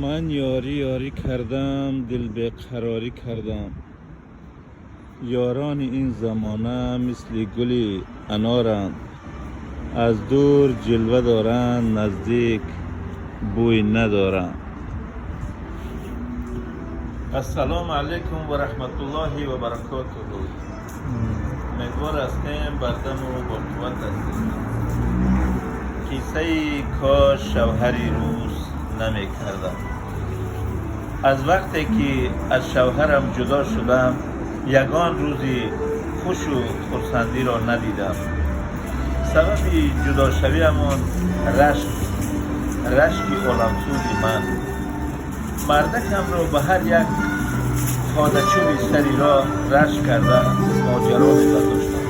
Ман ёрӣ ёрӣ кардам, дил беқарорӣ кардам. Ёрони ин замона мисли гули аноранд, аз дур ҷилва доранд, наздик бӯй надоранд. Ассалому алайкум ва раҳматуллоҳи ва баракотуҳу. Умедвор ҳастем, бардаму боқувват ҳастем. Қиссаи кош шавҳари рус намекардам. Аз вақте ки аз шавҳарам ҷудо шудам, ягон рӯзи хушу хурсандиро надидам. Сабаби ҷудошавиамон рашк буд, рашки оламсӯзи ман. Мардакамро ба ҳар як подачӯби сари роҳ рашк карда, моҷаро мебардоштам.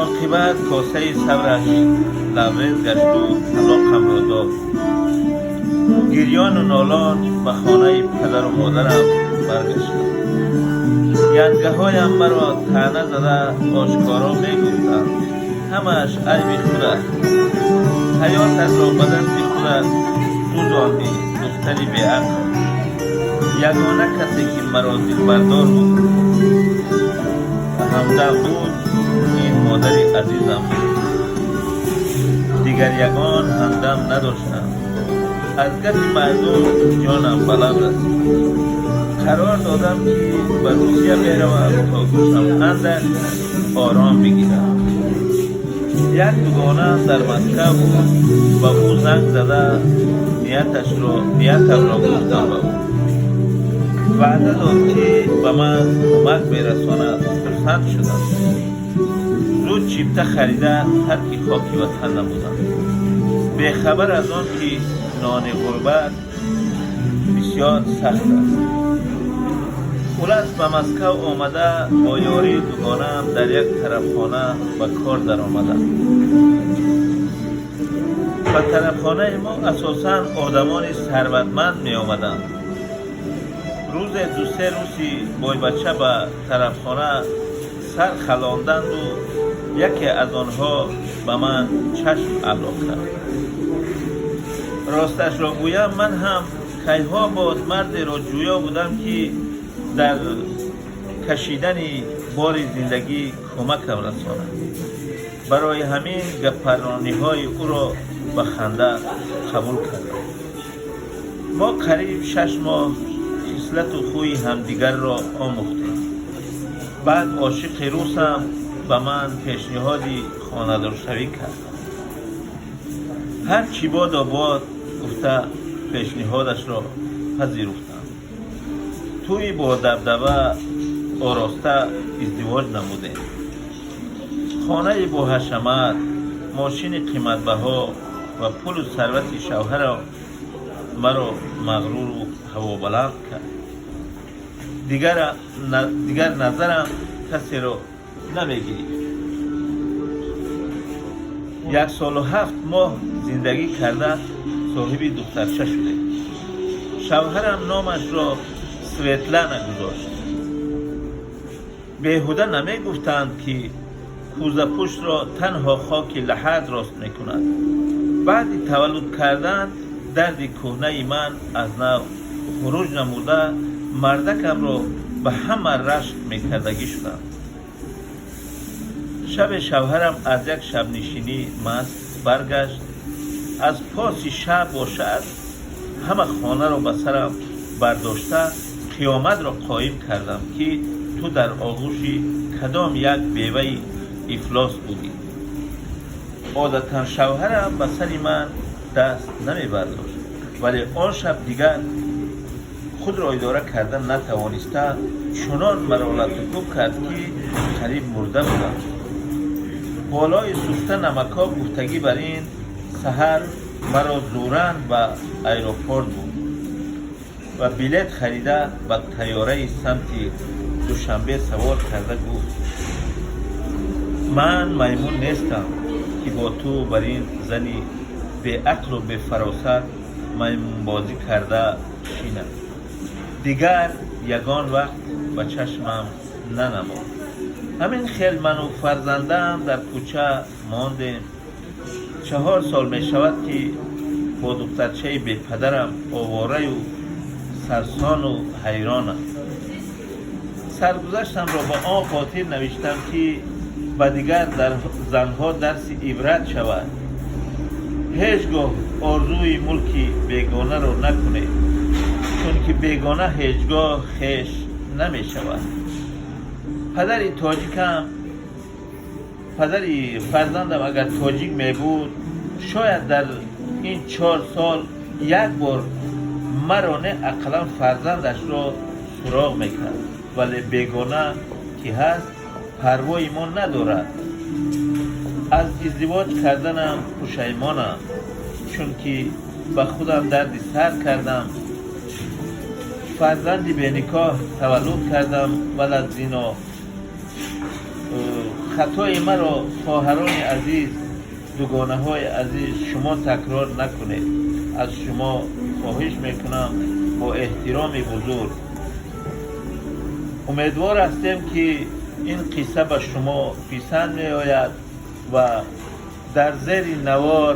Оқибат косаи сабраш лабрез гашту талоқамро дод. Гирёну нолон ба хонаи падару модарам баргаштам. Янгаҳоям маро таъна зада, ошкоро мегуфтанд: «Ҳамааш айби худат, ҳаётатро ба дасти худат сӯзондӣ, духтари беақл». Ягона касе ки маро дилбардор буд ва ҳамдам буд, ин модари азизам буд. Дигар ягон ҳамдам надоштам. Аз гапи мардум ҷонам ба лаб расид. Қарор додам, ки ба Русия меравам, то гӯшам андак ором бигирад. Як дугонаам дар Москав буд. Ба ӯ занг зада, ниятамро гуфтам ба ӯ. Ваъда дод, ки ба ман кӯмак мерасонад. Хурсанд шудам. Зуд чипта харида, тарки хоки ватан намудам, бехабар аз он ки нони ғурбат бисёр сахт аст. Хулас, ба Москав омада, бо ёрии дугонаам дар як тарабхона ба кор даромадам. Ба тарабхонаи мо асосан одамони сарватманд меомаданд. Рӯзе ду-се руси бойбача ба тарабхона сар халонданду яке аз онҳо ба ман чашм алоқ кард. Росташро гӯям, ман ҳам кайҳо боз мардеро ҷӯё будам, ки дар кашидани бори зиндагӣ кӯмакам расонад. Барои ҳамин гаппаррониҳои ӯро ба ханда қабул кардам. Мо қариб 6 моҳ хислату хӯи ҳамдигарро омӯхтем. Баъд ошиқи русам ба ман пешниҳоди хонадоршавӣ кард. Ҳар чӣ бодо бод гуфта, пешниҳодашро пазируфтам. Тӯи бо дабдаба ороста издивоҷ намудем. Хонаи боҳашамат, мошини қиматбаҳо ва пулу сарвати шавҳарам маро мағруру ҳавобаланд кард. Дигар назарам касеро намегирифт. 1 солу 7 моҳ зиндагӣ карда, соҳиби духтарча шудем. Шавҳарам номашро Светлана гузошт. Беҳуда намегуфтанд, ки кӯзапуштро танҳо хоки лаҳад рост мекунад. Баъди таваллуд кардан дарди кӯҳнаи ман аз нав хуруҷ намуда, мардакамро ба ҳама рашк мекардагӣ шудам. Шабе шавҳарам аз як шабнишинӣ маст баргашт. Аз поси шаб бошад, ҳама хонаро ба сарам бардошта, қиёматро қоим кардам, ки ту дар оғӯши кадом як беваи ифлос будӣ. Одатан шавҳарам ба сари ман даст намебардошт, вале он шаб дигар худро идора карда натавониста, чунон маро латукӯб кард, ки қариб мурда будам. Болои сӯхта намакоб гуфтагӣ бар ин, саҳар маро зӯран ба аэропорт бурд ва билет харида, ба тайёраи самти Душанбе савор карда гуфт: «Ман маймун нестам, ки бо ту бар ин зани беақлу бефаросат маймунбозӣ карда шинам». Дигар ягон вақт ба чашмам нанамод. Ҳамин хел ману фарзандаам дар кӯча мондем. 4 сол мешавад, ки Бо духтарчаи бепадарам овораю сарсону ҳайронам. Саргузаштамро ба он хотир навиштам, ки ба дигар занҳо дарси ибрат шавад. Ҳеҷ гоҳ орзуи мулки бегонаро накунед, чунки бегона ҳеҷ гоҳ хеш намешавад. Падари тоҷикам, падари фарзандам агар тоҷик мебуд, шояд дар ин 4 сол як бор маро не, ақаллан фарзандашро суроғ мекард. Вале бегона ки ҳаст, парвои мо надорад. Аз издивоҷ карданам пушаймонам, чунки ба худам дарди сар кардам. Фарзанди беникоҳ таваллуд кардам валад зино. Хатои маро, хоҳарони азиз, дугонаҳои азиз, шумо такрор накунед, аз шумо хоҳиш мекунам бо эҳтироми бузург. Умедвор ҳастем, ки ин қисса ба шумо писанд меояд ва дар зери навор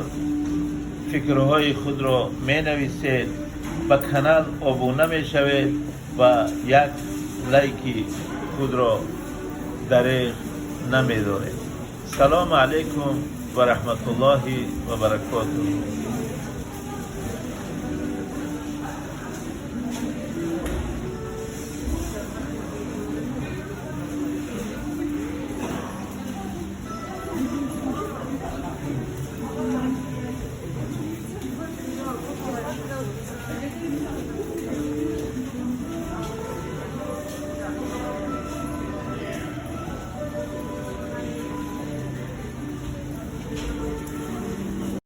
фикрҳои худро менависед, ба канал обуна мешавед ва як лайки худро дареғ намедоред. Салому алайкум ва раҳматуллоҳи ва баракотуҳ.